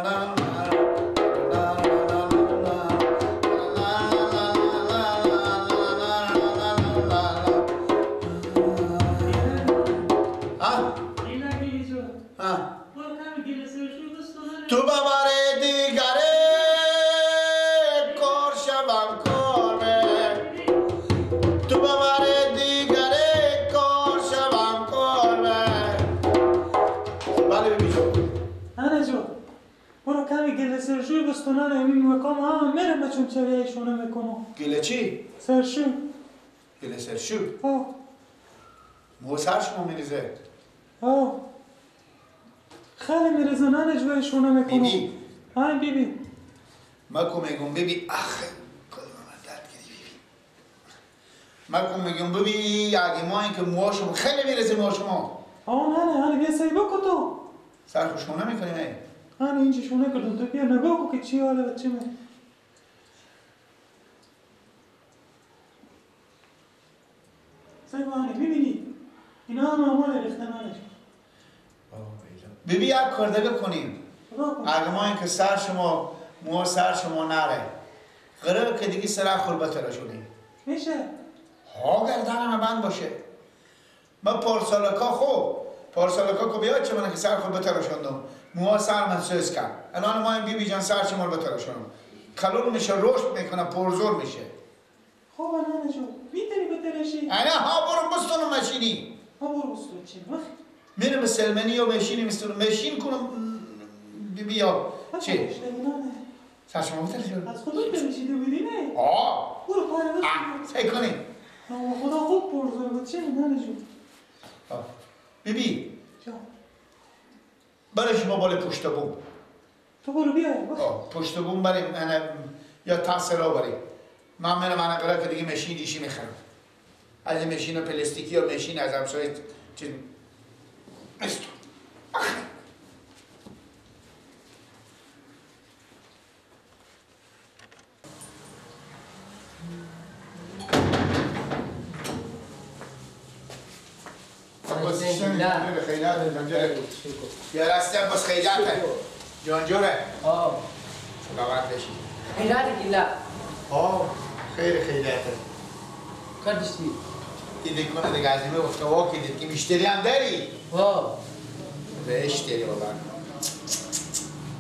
تو ببر دیگره کار شبم کاره، تو ببر دیگره کار شبم کاره. بله ببی جو. نه جو برو کمی گله سرشوی بستونن همین مکام همه میرم بچون چویه شونه میکنم. گله چی؟ سرشو. گله سرشو؟ آه. مو سر شما میریزه؟ آه خیلی میریزه ننه جوی شونه میکنم. بیبی. های بیبی. ما کو میگم بیبی آخه کلمه من درد کردی بیبی. ما کو میگم بیبی اگه ما این که موهاشم خیلی میریزه موها شما. آه نه نه بیا سعی بکن تو. سر خود شونه میکنی نه؟ نه اینجا شونه کردم تو بیا نگاه کن که چی حاله بچه من. سعی بانه میبینی؟ اینا هم همه ریختن ننه. بیبی یک کار دیگه کنیم. اگه ما این که سر شما موها سر شما نره قرار که دیگه سر خور بتراشونیم. میشه؟ ها گردن من بند باشه. من پارسالکا خوب پارسالکا که بیاد چه من که سر خور بتراشوندم موها سر من سوز کرد. الان ما این بیبی جان سر شما رو بتراشونم کلون میشه رشد میکنه پرزور میشه. خب ننه جون میتونی بتراشی؟ نه ها برو بستونم ماشینی. ها برو بستون چی؟ میرم به سلمنی و مشینی میستونم مشین کنم بی بیا چی؟ سر شما بترشی؟ از خودت ترشیده بودی نه؟ آه برو پاره بستون سعی کنی خدا خوب پرزور بود چه ننه جون. بی بی جان برای شما بالا پشت بوم تو برو بیا پشت بوم بریم یا تحصیلا بریم. من میرم من قرار که دیگه مشین دیشی میخرم از این مشین پلاستیکی یا مشین از همسایه چیز استو. یا راستی عباس خیلاته جانجوره. آه سلامت بشی. خیلاته گیلا. آه خیر خیلاته. کردشتی دیدی کنه دیگه از این گفته وا که دید که مشتری هم داری؟ ها بهش داری بابا.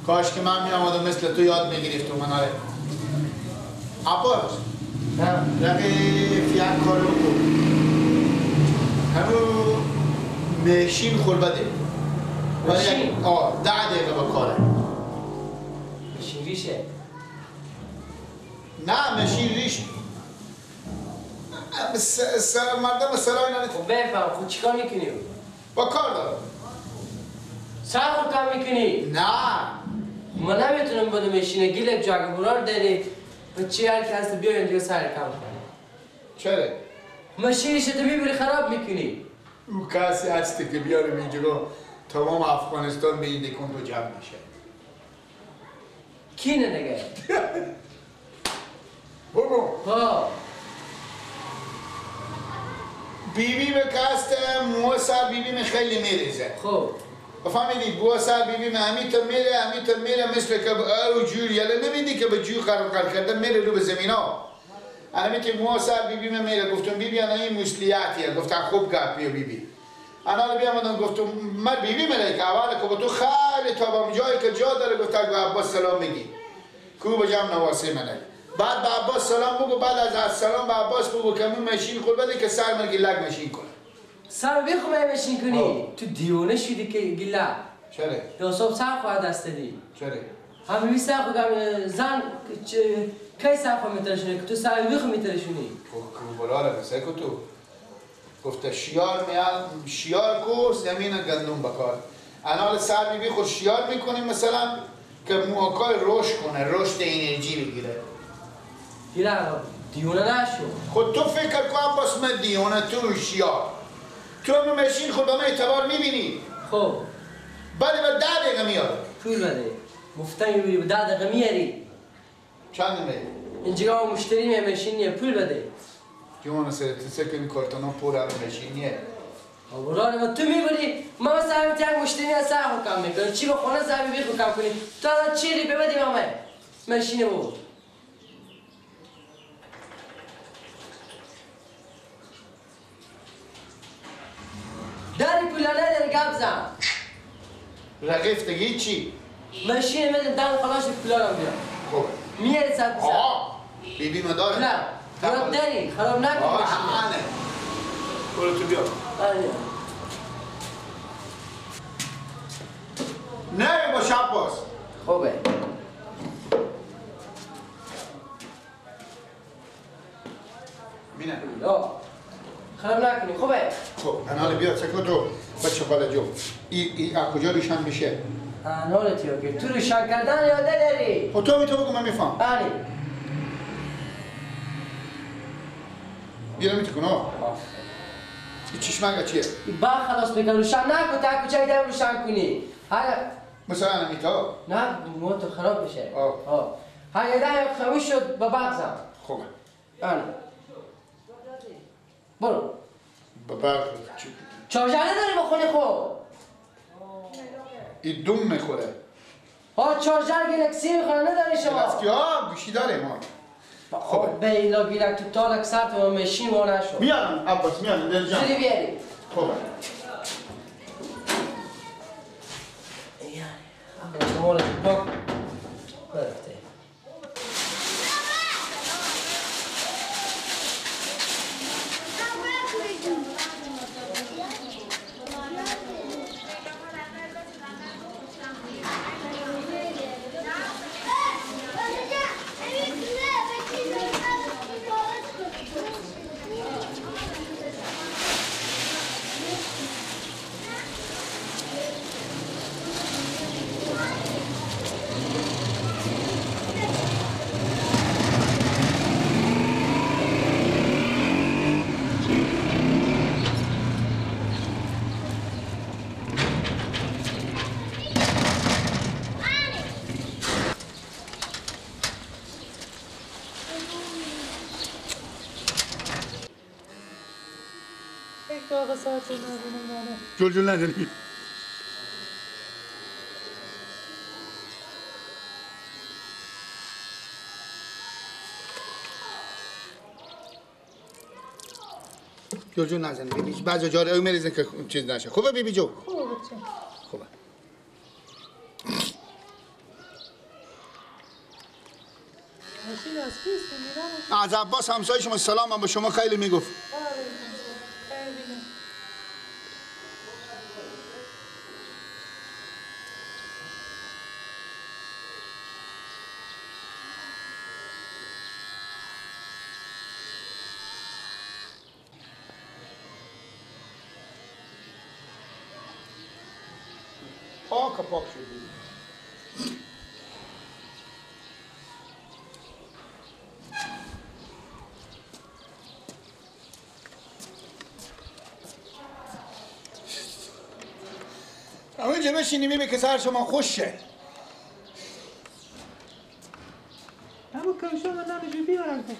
کاش که من می آمدم مثل تو یاد میگرفتم من. آره عباس رقیف یک کارو بکن همون مشین خور بده. مشین؟ آه 10 دقیقه با کاره. مشین ریشه؟ نه مشین ریش مردم سرای نمیتونم. خب بفهم خب چیکار میکنی؟ با کار دارم. سر خود کار میکنی؟ نه من نمیتونم بودم مشینه گیلک جاگ برار داری و چی هر که هست بیا اینجا سر کم کنی. چرا؟ ماشینش تو میبری خراب میکنی. او کسی هستی که بیارم اینجا تمام افغانستان به این دکون رو جمع میشه. کی نه دیگه؟ بگو. ها بیبی به کست مو سر بیبی می خیلی میریزه. خب بفهمیدی بو سر بیبی می همی تا میره همی تا میره مثل که او جور یله نمیدی که به جور قرار کرده میره رو به زمینا. انا که مو سر بیبی می میره. گفتم بیبی انا این مسلیاتیه. گفتم خوب گپ بیا بیبی. انا بیامدم گفتم من بیبی میره که اول که با تو خیلی تا با جایی که جا داره. گفتم به عباس سلام میگی کو به جمع نواسه منه. بعد به عباس سلام بگو، بعد از سلام به عباس بگو که من ماشین خود بده که سر من گلک ماشین کنه. سر بخو ماشین کنی؟ تو دیوانه شدی که گلک. چرا؟ یا صبح سر خود دست دادی. چرا؟ همه سر خود زن کی سر خود میترشونی که تو سر بخو میترشونی. کو بالا مثل که تو گفته شیار میال شیار کو زمین گندم بکار. انال سر بی خود شیار میکنیم مثلا که موهاکای رشد کنه، رشد انرژی بگیره. گیره دیونه نشو. خود تو فکر کن عباس من دیونه تو شیار. تو هم ماشین خود به من اعتبار میبینی. خب بعد به 10 دقیقه میاد. پول بده. مفته میبری به 10 دقیقه میاری. چند میاری؟ اینجا مشتری می ماشین نیه پول بده. جوان سر تو سکن کارتونا پر هم ماشین نیه. براره ما تو میبری ما مثلا همین مشتری از سر خود کم میکنی چی به خونه زمین بی خود کم کنی تو الان چی ری ببدی ماما ماشینه بابا داری پولا نداری گپ زن رقیف دیگه چی؟ ماشین میدم دم خلاص پولا رو بیار خب میاری صد بزن بی بی ما داره نه خراب داری خراب نکن آه برو تو بیا نه با شب باز خوبه بینه خراب نکنی خوبه خب انال بیا چکو تو بچه خاله جو ای از کجا روشن میشه؟ انال تیو تو روشن کردن یاد نداری خب تو تو بگو من میفهم بله بیا میتونی کنه این چشمک چیه؟ با خلاص میکن روشن نکن تا کوچک دم روشن کنی هر مثلا امیتا؟ نه موتور خراب میشه آه هر دم خاموش شد با برق زن خوبه آره برو با برق چارجر نداری بخونی خب این دوم میخوره آه چارجر گلکسی میخوره نداری شما گلکسی ها گوشی داره ما خب به ایلا گیرک تو تالک سر تو ماشین وا نشد میارم عباس میارم دل جان زودی بیاری خب یعنی مال پاک نرفته جل جل نداری جل جل نزنی بیبی بعضی جا رو میریزن که چیز نشه خوبه بیبی جو خوبه بچه خوبه از عباس همسایه شما سلام هم به شما خیلی میگفت پاک پاک شد اونجا بشینی میبینی که سر شما خوش شه. همون کمشا من نمیشه بیارم که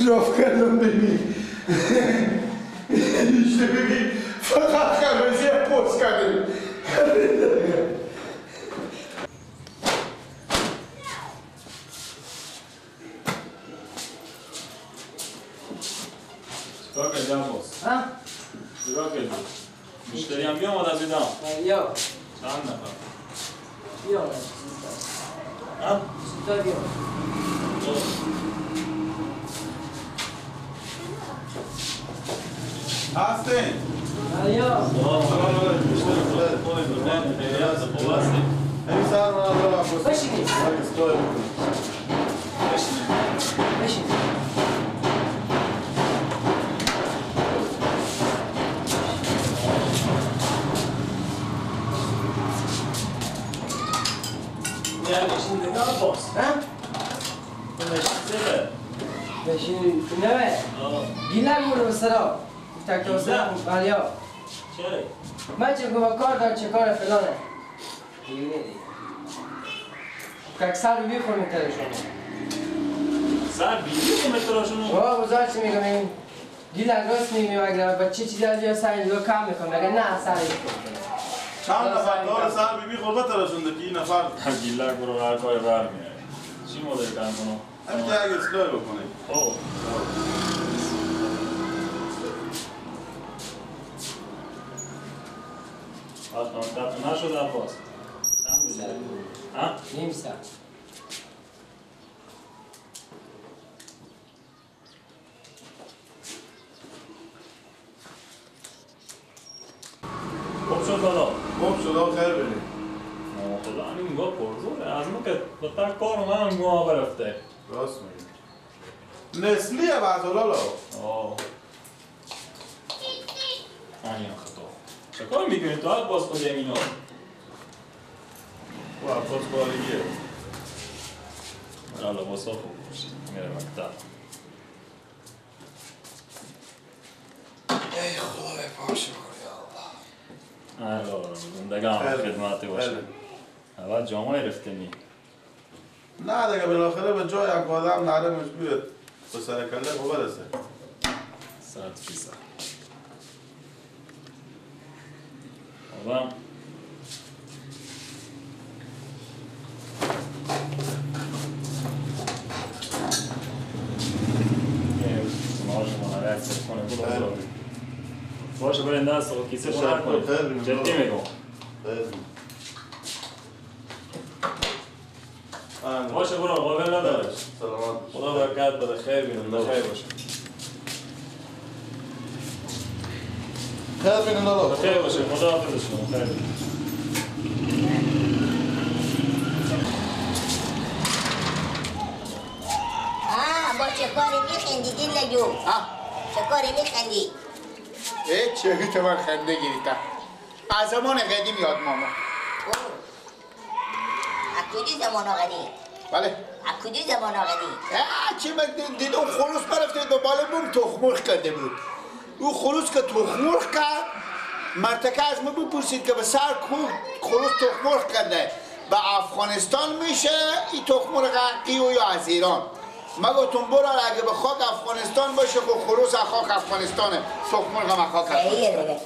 جاف کردم ببین ایشه ببین فقط خبرزی پست کردیم. چیکار کردی عباس؟ ها؟ چیکار کردی؟ مشتری هم بیامد از ایدم؟ یا چند نفر؟ بیامد ها؟ ستا بیامد. هستین؟ یا بشینید بشینید. بشین نه گیلک برو سرا تک سرا بله. چرا؟ من چه گفتم کار دارم چه کار فلانه دیگه دیگه سر بی خور میترشونه سر بی خور میترشونه. آه بزرگ چی میگم این گیلک راست میگم اگر بچه چیزی از یا سر اینجا کم میکنم اگر نه سر چند نفر دار سر بی بی خور بترشونده که این نفر گیلک برو هر کاری برمیاره. چی مدل کم کنم؟ همین که اگه اصلاح بکنیم. خب وقت نشد عباس. ها؟ نیم ساعت. خوب شد بالا. خوب شد آقا خیر بریم. خدا این نگاه پرزوره از ما که بطر کار من هم گوه برفته. راست میگی. نسلیه بعض لالا. آه. همین خطا. چه کار میکنی تو عباس خود اینا؟ او عباس بالگیه. لالا باسا خوب باشه. میره مکتب. ای خدا به پاک شکر یا الله. الله زندگی هم خدمتی باشه. اول جامعه رفتنی. نه دیگه بالاخره به جای یک آدم نره مجبوره به سر کله خب برسه. 100%. آدم باشه برین دست و کیسه شهر کنید. جدی میگم. باشه برو قابل نداره. سلامت. خدا برکت بده. خیر بینم. خیر باشه. خیر بینم لالا. خیر باشه. خدا حافظ شما. خیر بینم. با چه کاری میخندی دیل جو؟ چه کاری میخندی؟ ای چه تو من خنده گیریتم. از زمان قدیم یاد ماما. از کجا زمان قدیم؟ بله. از کجا زمان قدیم؟ چه من دیدم خروس برفته دو بالا بوم تخمرغ کرده بود. او خروس که تخمرغ کرد مرتکه از من بپرسید که به سر کوه خروس تخمرغ کرده به افغانستان میشه این تخمرغ حقی و یا از ایران؟ ما گفتم برو اگه به خاک افغانستان باشه خب خروس از خاک افغانستانه تخمرغ هم از خاک افغانستان.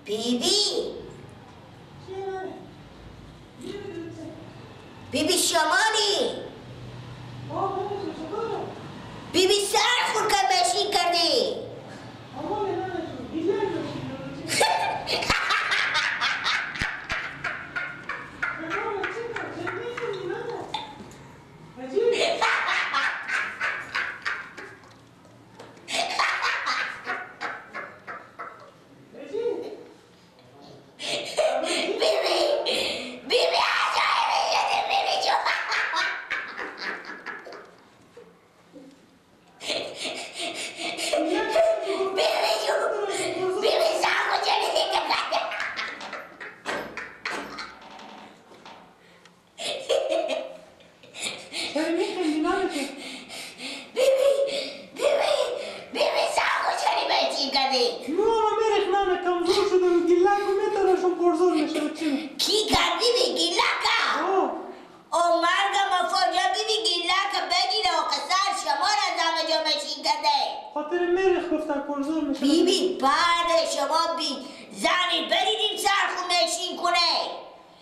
بیبی بیبی شمانی بیبی سر خور که ماشین کردی. بیبی کی کرد بیبی گیلکه؟ او مرگ مفاجعه بیبی گیلکه بگیره و قصر شما را از همه جا مشین کرده. خاطر میرخ گفته پرزور میشه. بیبی بعد شما بی زنی بریدیم سرخو مشین کنه.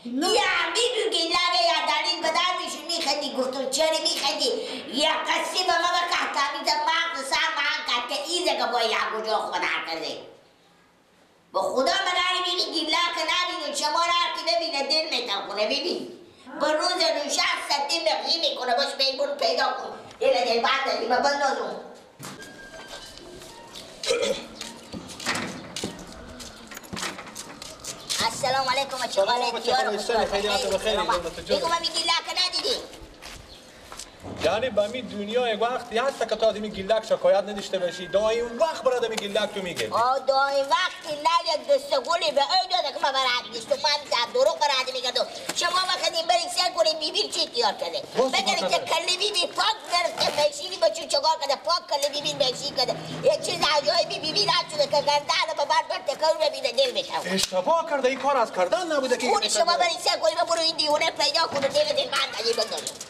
یه هم بیبی گیلکه یا دلیل به در میشون میخندی. گفتم چرا میخندی؟ یه قصی به ما بکه تمیز مغز سر من کرد که ایزه که با یک کجا خودر کرده. با خدا من هری بیبی گیلکه نبینون شما را هر کی ببینه دل میتن بیبی. با روز روشه ستی مقی میکنه باش بیبون پیدا کن. دل دل بعد دلی ما بندازون. السلام علیکم چغاله دیار خیلی بگو من گیلک ندیدی؟ یعنی به می دنیا یک وقت هست که تو از این گیلک شکایت نداشته باشی. دایم وقت برات می گیلک تو میگه. آ دایم وقت گیلک یک دست گلی به او داده که من برات نیست. من در دروغ برات میگم. شما وقت این برین سر کنین بیبی چی تیار کرده؟ بگید که کلی بیبی پاک گرفته مشینی با چون چیکار کرده؟ پاک کلی بیبی مشین کرده. یک چیز عجایبی بیبی رد شده که گردن به بر بر تکون ببینه دل میشه. اشتباه کرده این کار از کردن نبوده که شما برین سر کنین برو این دیوونه پیدا کنه دل دل من بندازه.